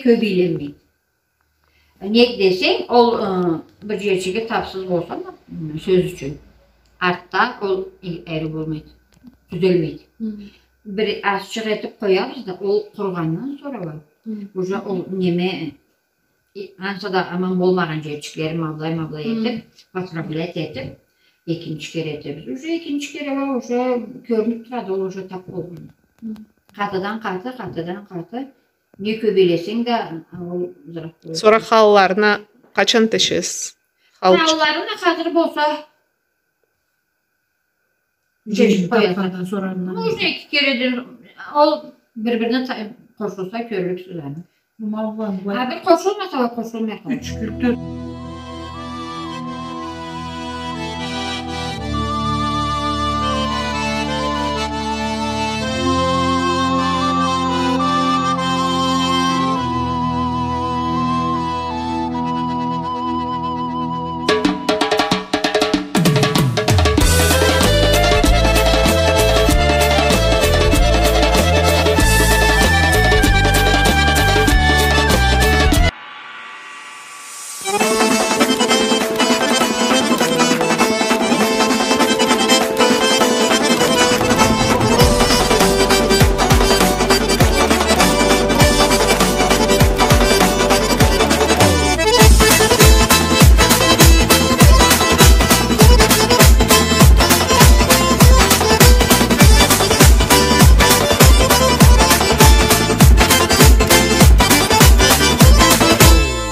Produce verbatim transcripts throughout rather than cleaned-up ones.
кёб ийленмейди. Нек десенг, ол, ы, бир джерчиги табсыз болса, м, сёз ючюн, артда ол и-, ариу болмайды, тюзелмейди. Хы. Бир азчыкъ этиб къоябыз да, ол къуругъандан сора уа, хы, уже ол неме, и, ансы да аман болмагъан джерчиклерин ма былай, ма былай, хы, этиб, поправлять этиб, экинчи кере этебиз. Уже экинчи кере уа уже кёрюнюб турады, ол уже таб болгъан. Хы. Къатыдан къаты, къатыдан къаты. Не кёб ийлесенг да, ол зырап болур. Сора халыларына къачан тешесиз? Хал-, халыларына хазыр болса, тешиб къояса. Нужно эки кереден, ол бир-бирине та-, къошулса, кёрлюксюз аны. Ма былай. А бир къошулмаса, ол къошулмай къалады. Юч кюлкден.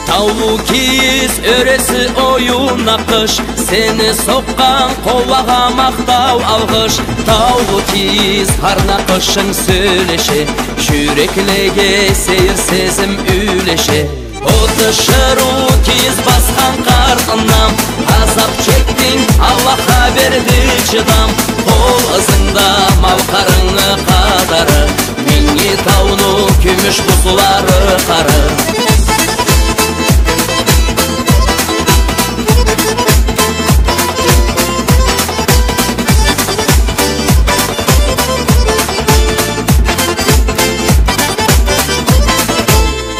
Таулу кийиз, ёреси оюн накъыш, сени сокъгъан къоллагъа махтау, алгъыш. Таулу кийиз, хар накъышынг сёлеше, джюреклеге сейир сезим юлеше. О тиширыу кийиз басхан къартындан, азаб чекдинг, Аллах а берди чыдам. Къол ызынгда Малкъарны къадары, Минги тауну кюмюш бузлары къары.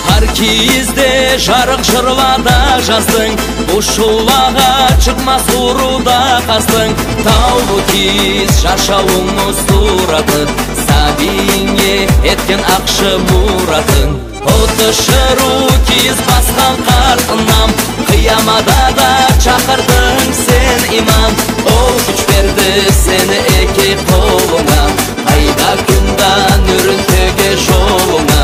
Хар кийизде джарыкъ джырла да джаздынг, бушхуллагъа чыкъмаз уру да къаздынг. Таулу кийиз, джашауунгну сураты, сабийинге этген ахшы муратынг. О тиширыу кийиз басхан къартындан, къыямада да чакъырдынг сен иман. Ол кюч берди сени эки къолунга, ай да кюн да нюрюн тёге джолунга.